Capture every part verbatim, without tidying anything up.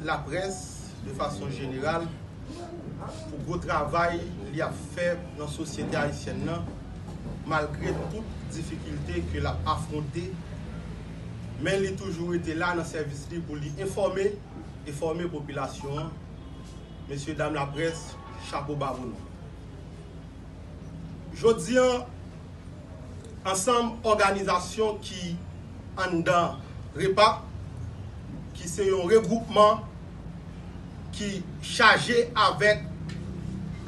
laprès, de fason jeneral, pou gwo travay li ap fè nan sosyete ayisyèn nan, malgre tout difikilte ke l ap afwonte, men li toujou rete la nan sèvis li pou li enfòme e fòme popilasyon an. Mesye dam laprès, chapo ba pou nou. Jodi an, ansanm òganizasyon ki anndan REPA, ki se yon regwoupman ki chaje avèk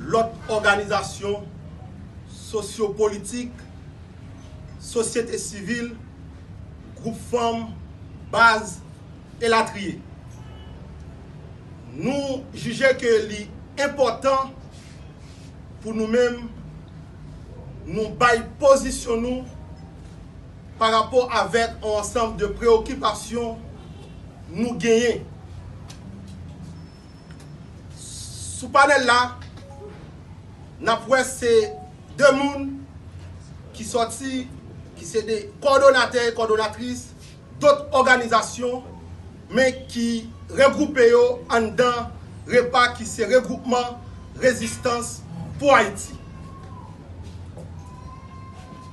lòt òganizasyon sosyopolitik, sosyete sivil, gwoup fanm, baz, elatriye. Nou jije ke li enpòtan pou nou menm, nou bay pozisyon nou pa rapò avèk yon ansanm de preyokipasyon nou genyen. Sou panèl la, n ap wè se de moun ki sòti, ki se de kòdonatè e kòdonatris dòt òganizasyon, men ki regwoupe yo anndan REPA, ki se Regwoupman Rezistans pou Ayiti.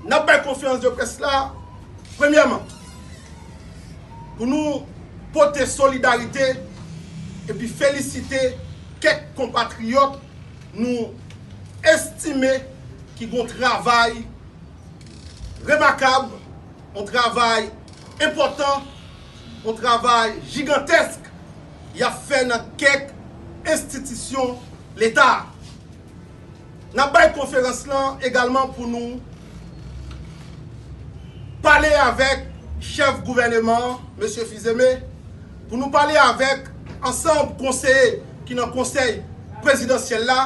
N ap bay konferans de près la, premyèman, pou nou pote solidarite epi felisite kèk konpatriyòt nou estime ki gon travay remakab, yon travay enpòtan, yon travay jigantèsk y ap fè nan kèk enstitisyon Leta. N ap bay konferans lan egalman pou nou pale avèk chèf gouvèneman an, mesye Fils-Aimé, pou nou pale avèk ansanm konseye ki nan konsèy prezidansyèl la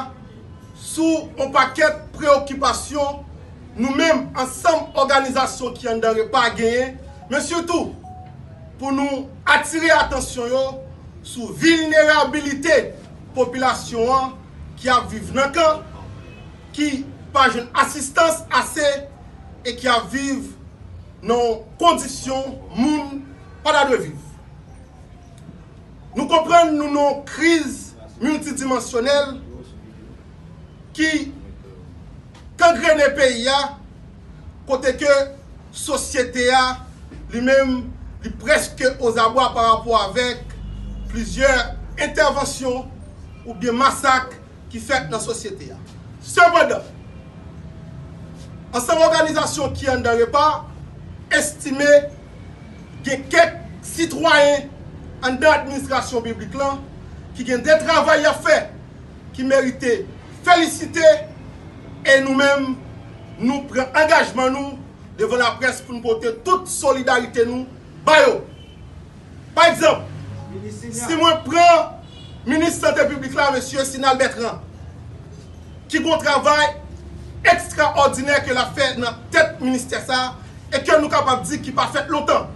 sou yon pakèt preyokipasyon nou menm ansanm òganizasyon ki anndan REPA genyen, men sitou pou nou atire atansyon yo sou vilnerabilite popilasyon an ki ap viv nan kan, ki pa jwenn asistans ase e ki ap viv nan yon kondisyon moun pa ta dwe viv. Nou konprann nou nan yon kriz miltidimansyonèl ki gangrene peyi a, kote ke sosyete a, li menm, li prèske ozabwa pa rapò avèk plizyè entèvansyon oubyen masak ki fèt nan sosyete a. Sepandan, ansanm òganizasyon ki anndan REPA estime gen kèk sitwayen anndan administrasyon piblik lan ki gen de travay y ap fè ki merite felisite, e nou menm, nou pran angajman nou devan laprès pou n pote tout solidarite nou ba yo. Pa egzanp, si mwen pran minis sante piblik la, mesye Sinal Bertrand, ki gon travay ekstraòdinè ke l ap fè nan tèt ministè sa a, e ke nou kapab di ki pa fèt lontan.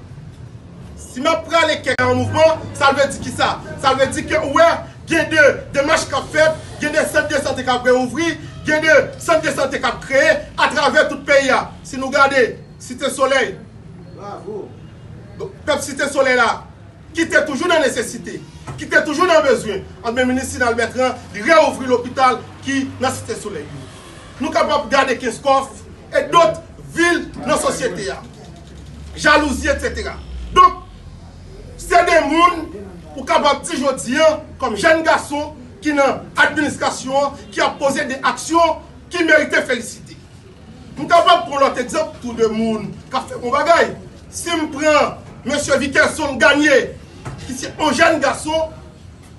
Si m ap prale kèk an mouvman, sa vle di ki sa? Sa vle di ke ou wè, gen de demach k ap fèt, gen de sant de sante k ap reouvri, gen de sant de sante k ap kreye atravè tout peyi a. Si nou gade Site Solèy, pèp Site Solèy la, ki te toujou nan nesesite, ki te toujou nan bezwen, anben minis Sinal Bertrand, li reouvri lopital ki nan Site Solèy yo. Nou kapab gade Kenskòf e dòt vil nan sosyete a. Jalouzi, etsetera. Donk, se de moun ou kapab di jodi an, kòm jèn gason ki nan administrasyon an, ki ap poze de aksyon ki merite felisite. M kapab pran lòt egzanp tou de moun k ap fè bon bagay. Si m pran mesye Vikerson Gagné, ki se yon jèn gason,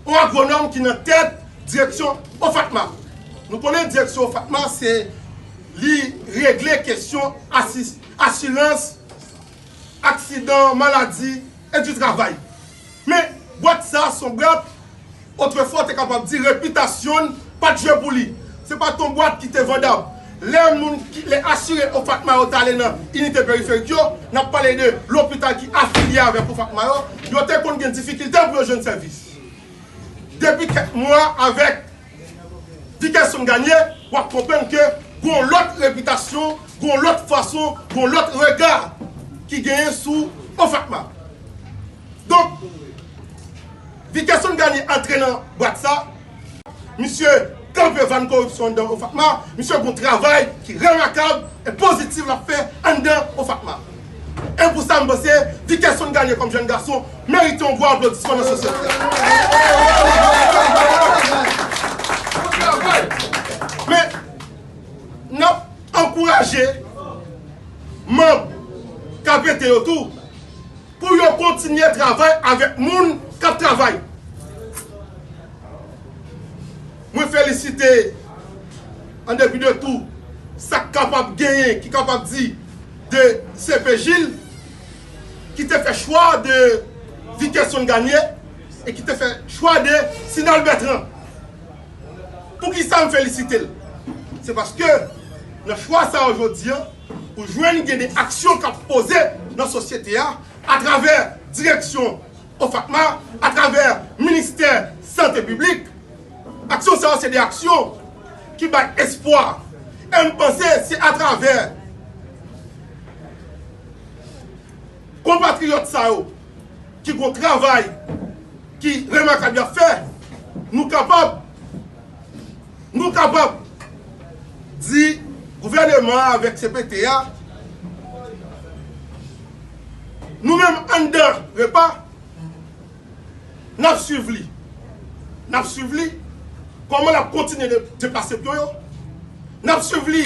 yon agwonòm ki nan tèt direksyon OFATMA. Nou konnen direksyon OFATMA, se li regle kesyon asis-, asirans, aksidan, maladi e di travay. Men, bwat sa a se yon bwat, otrefwa, w te kapab di repitasyon l pa t jwe pou li. Se pa t yon bwat ki te vandab. Lè moun ki, lè asire OFATMA yo t ale nan inite periferik yo, n ap pale de lopital ki afilye avèk OFATMA yo, yo te konn gen difikilte pou yo jwenn sèvis. Depi kèk mwa, avèk Vikerson Gagné, w ap konprann ke gon lòt repitasyon, gon lòt fason, gon lòt rega ki genyen sou OFATMA. Donk, Vikerson Gagné antre nan bwat sa. Misye kanpe van koripsyon anndan OFATMA. Misye gon travay ki remakab e pozitif l ap fè anndan OFATMA. E pou sa, m panse Vikerson Gagné kòm jèn gason merite yon gwo aplodisman nan sosyete a. Men, n ap ankouraje manm K P T yo tou pou yo kontinye travay avèk moun k ap travay. Mwen felisite, an depi de tou, sa k kapab genyen, ki kapab di de C P Gilles, ki te fè chwa de Vikerson Gagné e ki te fè chwa de Sinal Bertrand. Poukisa m felisite l? Se paske nan chwa sa yo jodi a, ou jwenn gen de aksyon k ap poze nan sosyete a, atravè direksyon OFATMA, atravè ministè sante piblik. Aksyon sa yo se de aksyon ki bay espwa. E m panse se atravè konpatriyòt sa yo ki gon travay ki remakab y ap fè, nou kapab, nou kapab di gouvèneman an avèk C P T a, nou menm anndan repa, n ap swiv li. N ap swiv li kòman l ap kontinye de, deplase pyon yo. N ap swiv li